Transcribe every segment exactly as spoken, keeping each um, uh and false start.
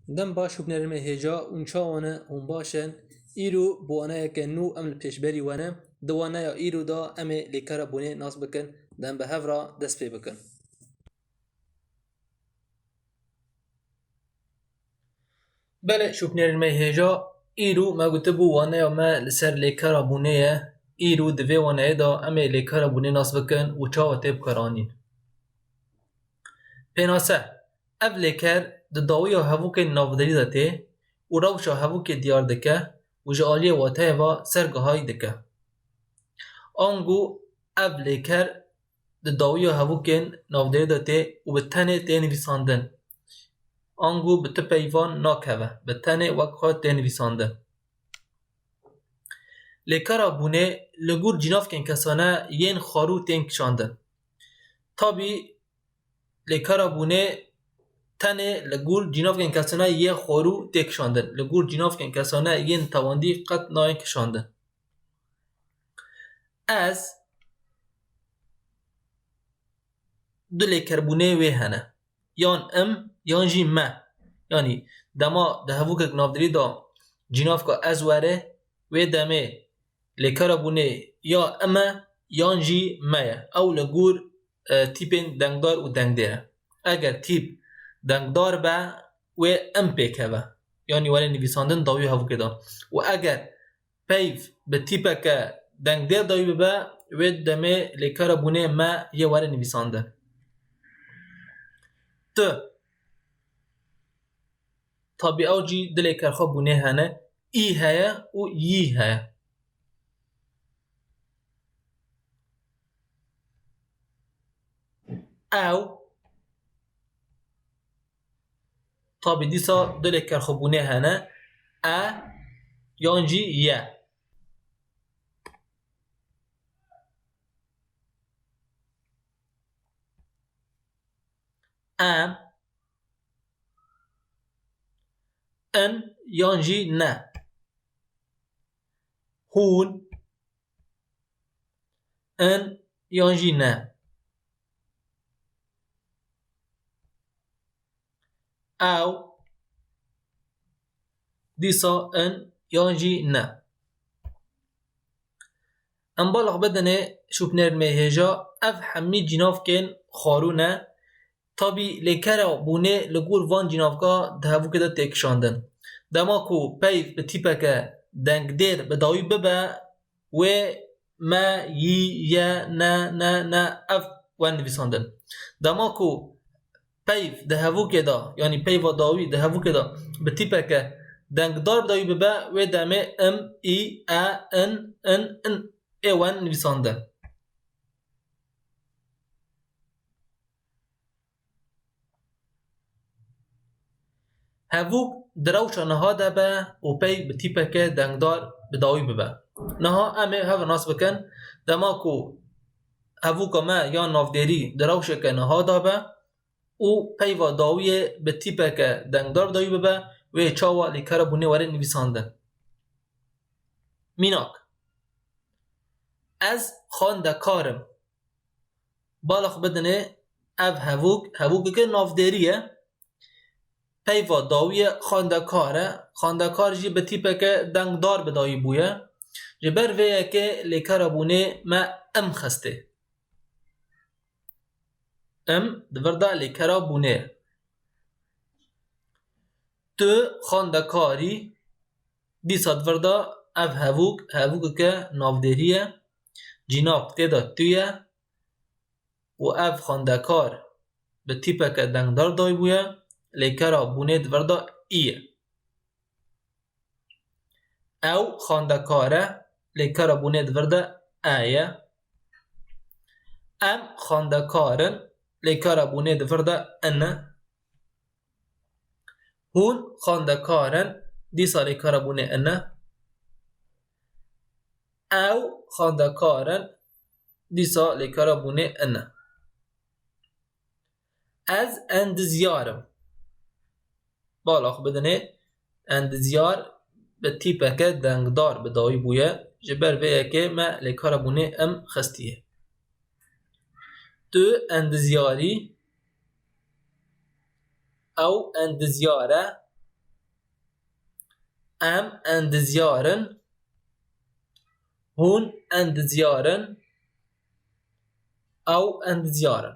Dem baş û binêrên me hêja, hûn çawa ne, hûn baş in? Îro bi waneyeke nû em li pêşberî we ne. Di waneya îro de em ê lêkera bûnê nas bikin. Dem bi hev re dest pê bikin. Belê, şûpnêrên me hêja, îro me gotibû waneya me li ser lêkera bûnê ye. Îro di vê waneyê de em ê lêkera bûnê nas bikin û çawa tê bikaranîn. Pênase, ev lêker di dawiya hevokên navderî de tê û rewşa hevokê diyar dike û ji aliyê wateyê ve sergihayî dike. Ango ev lêker di dawiya hevokên navderî de tê û bi tenê tê nivîsandin. Ango bi tu peyvan nakeve, bi tenê wek xwe tê nivîsandin. Lêkera bûnê li gor cînavkên kesane yên xwarû tên kişandin. Tabî lêkera bûnê tenê li gor cînavkên kesane yê xwarû tê kişandin. Li gor cînavkên kesane yên tewandî qet nayên kişandin. Ez du lêkerbûnê wê hene. Yan im, yan jî me. Yanî dema di hevokek navdirî de cînavka ez were, wê demê lêkera bûnê ya im e, yan jî me ye. Ew li gor, e, tîpên dengdar û dengdêr e. Eger tîp dengdar be, wê im pêkeve. Yanî were nivîsandin dawî hevokê de. Û eger peyv bi tîpeke dengdêr dawî bibe, wê demê lêkera bûnê me yê were nivîsandin. Tu. Tabî ew jî du lêkerxa bûnê hene, î heye û yî heye. Ew. Tabî dîsa du lêkerxwebûnê hene. E yan jî ye. Em, in yan jî ne. Hûn, in yan jî ne. Ew, dîsa in yan jî ne. Em balax bidinê şûpnêrên me hêja, ev hemî cînavkên xwarû ne. Tabî lêkera bûnê li gor van cînavka di hevokê de tê kişandin. Dema ku peyv bi tîpeke dengdêr bi dawî bibe, wê, me, yî, ye, ne, ne, ne, ev wen nivîsandin. Dema ku peyv di hevokê de, yanî peyva dawî di hevokê de bi tîpeke dengdar bi dawî bibe, wê demê im, î, e, in, in, in ê wen nivîsandin. Hevok di rewşa niha de be û peyv bi tîpeke dengdar bi dawî bibe. Niha em ê hev nas bikin, dema ku hevoka me ya navdêrî di rewşeke niha de be û peyva dawiyê bi tîpeke dengdar bi dawî bibe, wê çawa lêkera bûnê were nivîsandin. Mînak, ez xwendekar im. Balax bidinê, ev hevok, hevokeke navdêrî ye. Peyva dawî ye, xwendekar e. Xwendekar jî bi tîpeke dengdar bi dawî bûye. Ji ber vê yekê lêkera bûnê me im xistê. Im di vir de lêkera bûnê ye. Tu xwendekar î, dîsa di vir de ev hevok, hevokeke navdêrî ye. Cînav tê de tu ye. Û ev xwendekar bi tîpeke dengdar dawî bûye, lêkera bûnê di vir de î ye. Ew xwendekar e, lêkera bûnê di vir de e ye. Em xwendekar in, lêkera bûnê di vir de in e. Hûn xwendekar in, dîsa lêkera bûnê in e. Ew xwendekar in, dîsa lêkera bûnê in e. Ez endizyar im. Balax bidinê, endizyar bi tîpeke dengdar bi dawî bûye, ji ber vê yekê me lêkera bûnê im xistiye. Tu endizyar î, ew endizyar e, Em endizyar in. Hûn endizyar in. Ew endizyar in.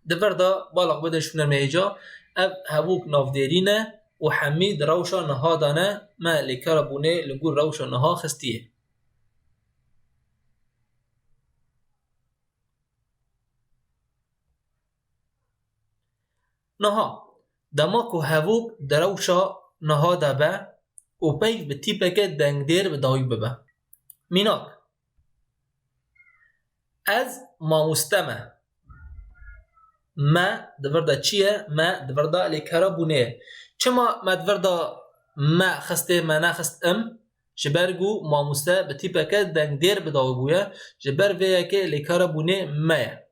Di vir de balax bidin şûnên me hêja. Ev hevûk navdêrî ne û hemî di rewşa niha de ne. Me lêkara bûnê li gor rewşa niha xistiye. Niha, dema ku hevûk di rewşa niha de be û peyv bi tîpeke dengdêr bi dawî bibe. Mînak, ez mamoste me. Me di vir de çi ye? Me di vir de lêkera bûnê ye. Çima me di vir de me xistê, me nexist im? Ji ber ku mamoste bi tîpeke dengdêr bi dawî bûye, ji ber vê yekê lêkera bûnê me ye.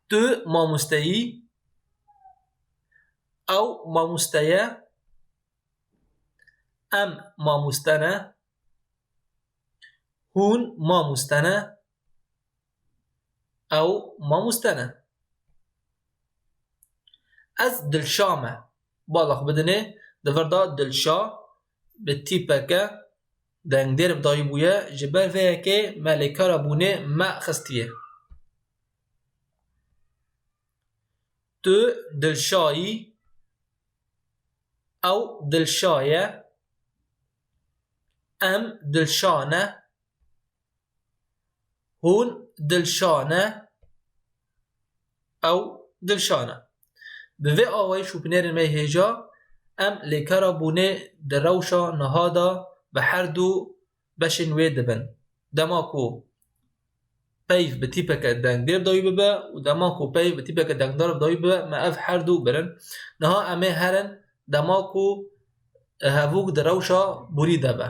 Tu mamoste yî, ew mamoste ye, em mamoste ne, hûn mamoste ne, ew mamoste ne. Ez dilşa me. Balax bidinê, di vir de dilşa bi tîpeke dengdêr bi dawî bûye, ji ber vê yekê me lêkera bûnê me xistiye. Tu dilşa yî, ew dilşa ye, em dilşa ne, hûn dilşa ne, ew dilşa ne. Bi vê awayî şûbînerên me hêja, em lêkera bûnê di rewşa niha de bi her du beşên wê dibin. Dema ku peyv bi tîpeke dengdêr dawî bibe û dema ku peyv bi tîpeke dengdar dawî bibe, me ev her du birin. Niha em ê herin dema ku hevûk di rewşa borî de be.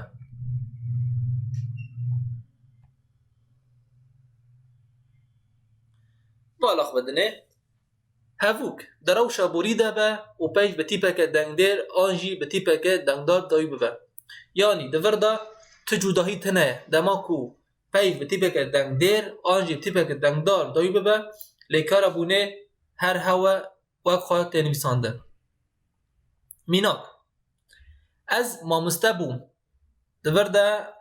Balax bidinê, hevûk di rewşa borî de be û peyv bi tîpeke dengdêr an jî bi tîpeke dengdar dawî bibe. Yanî di vir de tu cudahî tune ye. Dema ku peyv bi tîpeke dengdêr an jî bi tîpeke dengdar dawî bibe, lêkera bûnê her hewe wek xwe tê nivîsandin. Mînak, ez mamoste bûm. Di vir de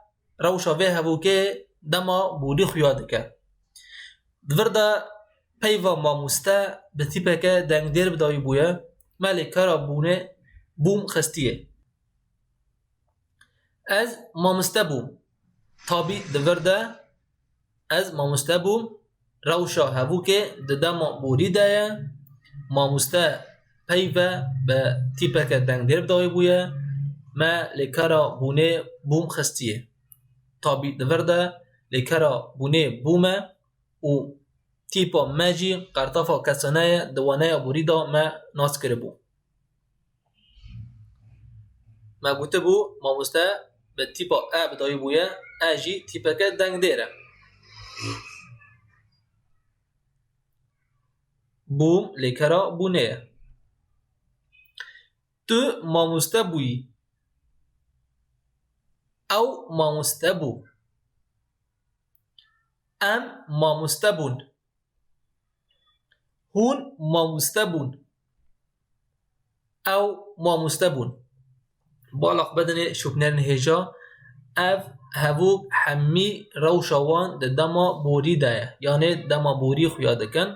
rewşa vê hevokê dema borî xuya dike. Di vir de peyva mamoste bi tîpeke dengdêr bi dawî bûye, me lêkera bûnê bûm xistiye. Ez mamoste bûm. Tabî di vir de ez mamoste bûm. Rewşa hevokê di dema borî de ye. Mamoste peyve bi tîpeke dengdêr bi dawî bûye. Me lêkera bûnê bûm xistiye. Tabî di vir de lêkera bûnê bûme û tîpa me jî qertafa kesane ye, di waneya borî de me nas kiribû. Me gotibû, mamoste bi tîpa e bi dawî bûye, e jî tîpeke dengdêr e. Bûm lêkera bûnê ye. Tu mamoste bûyî. Ew mamoste bû. Em mamoste bûn. Hûn mamoste bûn. Ew mamoste bûn. Balax bedinê şopnerên hêja, ev hevok hemî rewşa wan di dema borî de ye. Yanê dema borî xuya dikin.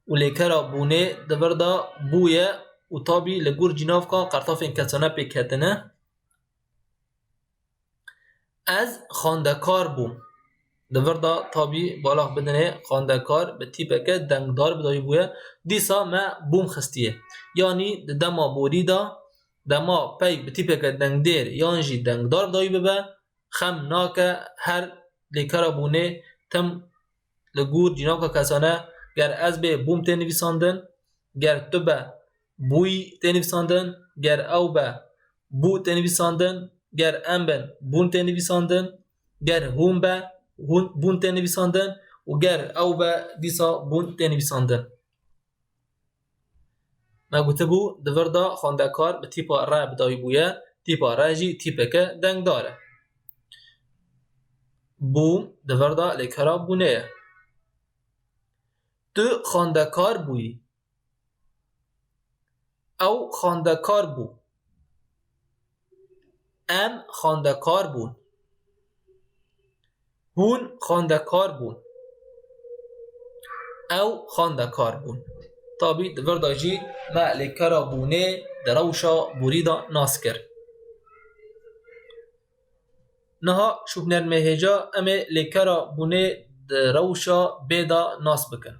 Û lêkera bûnê di vir de bûye û tabî li gor cînavka qertafên kesane pêk ketine. Ez xwendekar bûm. Di vir de tabî balax bidinê xwendekar bi tîpeke dengdar bi dawî bûye. Dîsa me bûm xistiye. Yanî di dema borî de, dema peyv bi tîpeke dengdêr yan jî dengdar bi dawî bibe, xem nake her lêkera bûnê tim li gor cînavka kesane, ger ez bê bûm tê nivîsandin, ger tu be bûyî tê nivîsandin, ger ew be bû tê nivîsandin, ger em bin bûn tê nivîsandin, ger hûn be hûn, bûn tê nivîsandin û ger ew be dîsa bûn tê nivîsandin. Me gotibû, di vir de xwendekar bi tîpa re bi dawî bûye, tîpa re jî tîpeke dengdar e. Bûm di vir de lêkera bûnê ye. Tu xwendekar bûyî. Ew xwendekar bû. Em xwendekar bûn. Hûn xwendekar bûn. Ew xwendekar bûn. Tabî di vir de jî me lêkera bûnê di rewşa borî de nas kir. Niha şûbnermê hêja em ê lêkera bûnê di rewşa bê de nas bikin.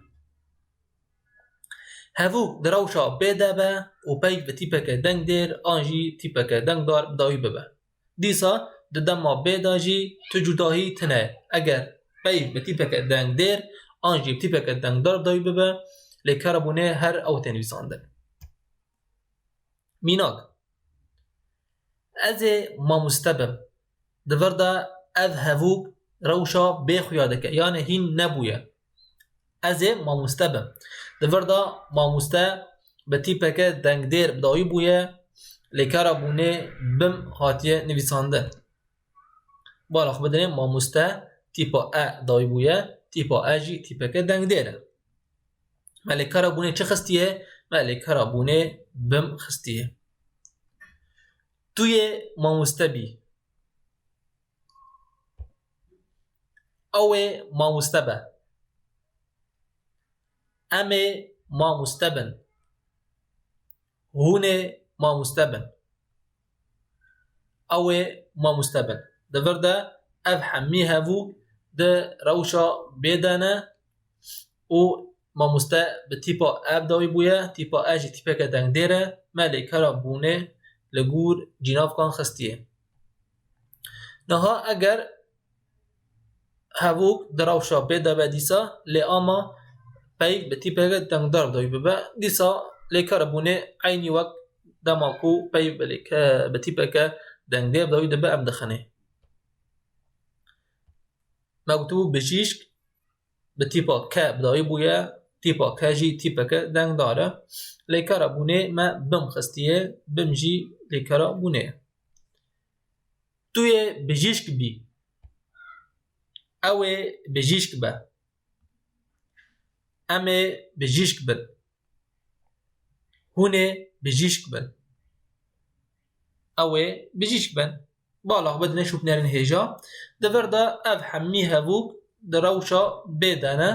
Hevûk di rewşa bê de be û peyv bi tîpeke dengdêr an jî tîpeke dengdar bi dawî bibe. Dîsa di dema bê de jî tu cudahî tune. Eger peyv bi tîpeke dengdêr an jî bi tîpeke dengdar bi dawî bibe, lêkera bûnê her ew tê nivîsandin. Mînak. Ez ê mamoste bim. Di vir de ev hevûk rewşa bê xuya dike, yanê hîn nebûye. Ez ê mamoste bim. Di vir de mamoste bi tîpeke dengdêr bi dawî bûye, lêkera bûnê bim hatiye nivîsandin. Bala xwe bidinê mamoste tîpa e dawî bûye, tîpa e jî tîpeke dengdêr e. Me lêkera bûnê çi xistiye? Me lêkera bûnê bim xistiye. Tu yê mamoste bî. Ew ê mamoste be. Em ê mamoste bin. Hûn ê mamoste bin. Ew ê mamoste bin. Di vir de ev hemî hevûk di rewşa bê de ne û mamoste bi tîpa e bi dawî bûye, tîpa e jî tîpeke dengdêr e, me lêkera bûnê li gor cînavkan xistiye. Niha eger hevûk di rewşa bê de be dîsa, lê ama peyv bi tîpeke dengdar bi dawî bibe, dîsa lêkera bûnê eynî wek dema ku peyv bi lêke-, bi tîpeke dengdêr bi dawî dibe em dixinê. Me gotibû bijîşk bi tîpa ke bi dawî bûye, tîpa ke jî tîpeke dengdar e. Lêkera bûnê me bim xistiye, bim jî lêkera bûnê ye. Tu yê bijîşk bî. Ew ê bijîşk be. Em ê bijîşk bin. Hûn ê bijîşk bin. Ew ê bijîşk bin. Bala xwe bidinê şûbnerên hêja. Di vir de ev hemî hevûk di rewşa bê de ne.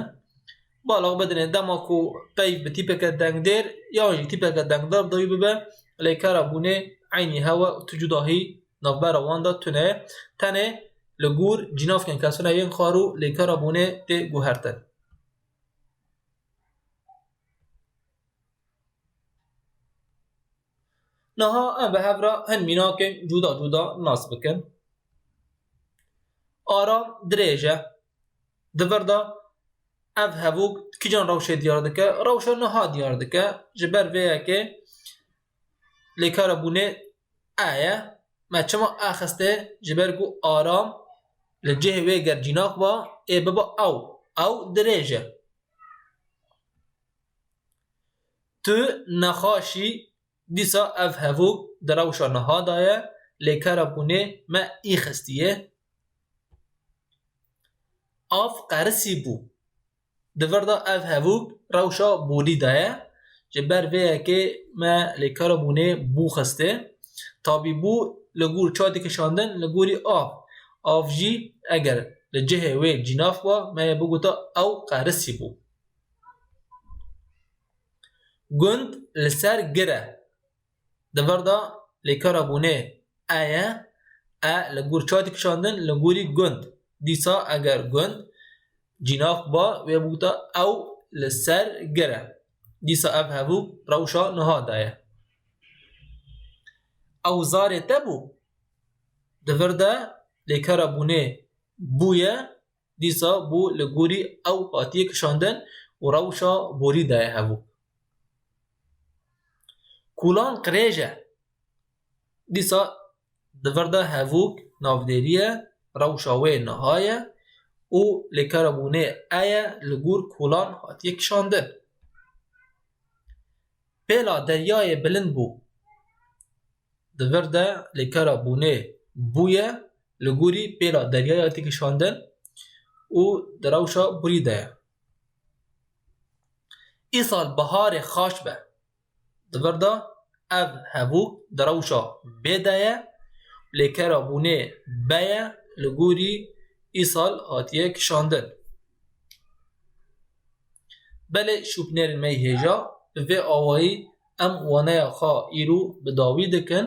Bala xwe bidinê dema ku peyv bi tîpeke dengdêr yan jî tîpeke dengdar bi dawî bibe, lêkera bûnê eynî hewe û tu cudahî navbera wan de tune ye. Tenê li gor cînavkên kesona yên xwarû lêkera bûnê tê guhertin. Niha em bi hev re hin mînakên cuda cuda nas bikin. Aram dirêj e. Di vir de ev hevûk kîjan rewşê diyar dike? Rewşa niha diyar dike. Ji ber vê yekê lêkera bûnê e ye. Me çima e xiste? Ji ber ku aram li cihê wê ger cînak ba, ê biba ew. Ew dirêj e. Tu nexaşî, dîsa ev hevûk di rewşa niha de ye, lêkera bûnê me î xistiye. Av qerisî bû. Di vir de ev hevûk rewşa borî de ye. Ji ber vê yekê me lêkera bûnê bû xiste. Tabî bû li gor çi hatî kişandin, li gorî av. Av jî eger li cihê wê cînav ba, me yê bigota ew qerisî bû. Gund li ser gir e. Di vir de lêkera bûnê e ye, e li gor çi hatî kişandin, li gorî gund. Dîsa eger gund cînav ba, wê bigota ew li ser gir e. Dîsa ev hevûk rewşa niha de ye. Ew zarê te bû? Di vir de lêkera bûnê bûye, dîsa bû li gorî ew hatiye kişandin û rewşa borî de ye hevûk. Kolan qirêj e. Dîsa di vir de hevûk navdêrî ye, rewşa wê niha ye û lêkera bûnê e ye, li gor kolan hatiye kişandin. Pêla deryayê bilind bû. Di vir de lêkera bûnê bûye, li gorî pêla deryayê hatî kişandin û di rewşa borî de ye. Îsal biharê xaş be. Di vir de Ev hevûk di rewşa bê de ye, lêkera bûnê be ye, li gorî îsal hatiye kişandin. Belê şûbnerên me yê hêja, bi vê awayî em waneya xwe îro bi dawî dikin.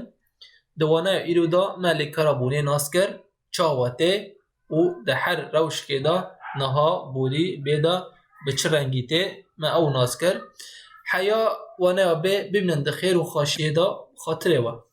Di waneya îro de me lêkera bûnê nas kir, çawa tê û di her rewşikê de niha borî bê de bi çi rengî tê, me ew nas kir. Heya waneya bê bimînin di xêr û xweşiyê de xatirê we.